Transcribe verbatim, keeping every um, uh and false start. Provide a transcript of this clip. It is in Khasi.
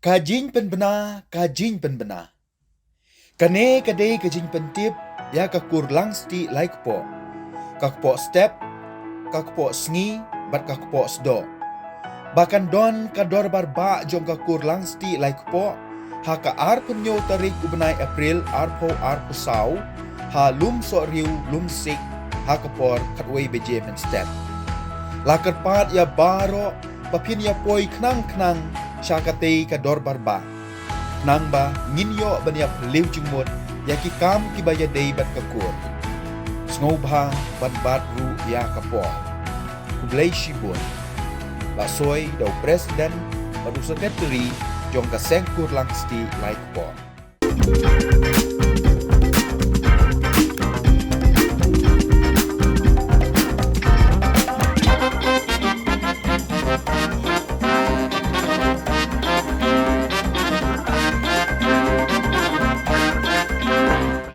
Ka jingpynbna, ka jingpynbna. Kane ka dei ka jingpyntip ïa ka kur Langstieh Laikpoh, ka kpoh step, ka kpoh sngi, bad ka kpoh sdoh. Ba kan don ka dorbar bah jong ka kur Langstieh Laikpoh ha ka arphew hynñiew tarik u bnai April arphew arphew saw, ha Lumsohriew, Lumsik, ha ka por khatwei baje mynstep. La kyrpad ïa baroh ba phin ïa poi khnang khnang sha katei ka dorbar bah, khnang ba ngin ïoh ban ïa phylliew jingmut ïa ki kam kiba ïadei bad ka kur. Sngewbha ban bat ruh ïa ka por. Khublei shibun. La soi da u President bad u Secretary jong ka Seng Kur Langstieh Laikpoh.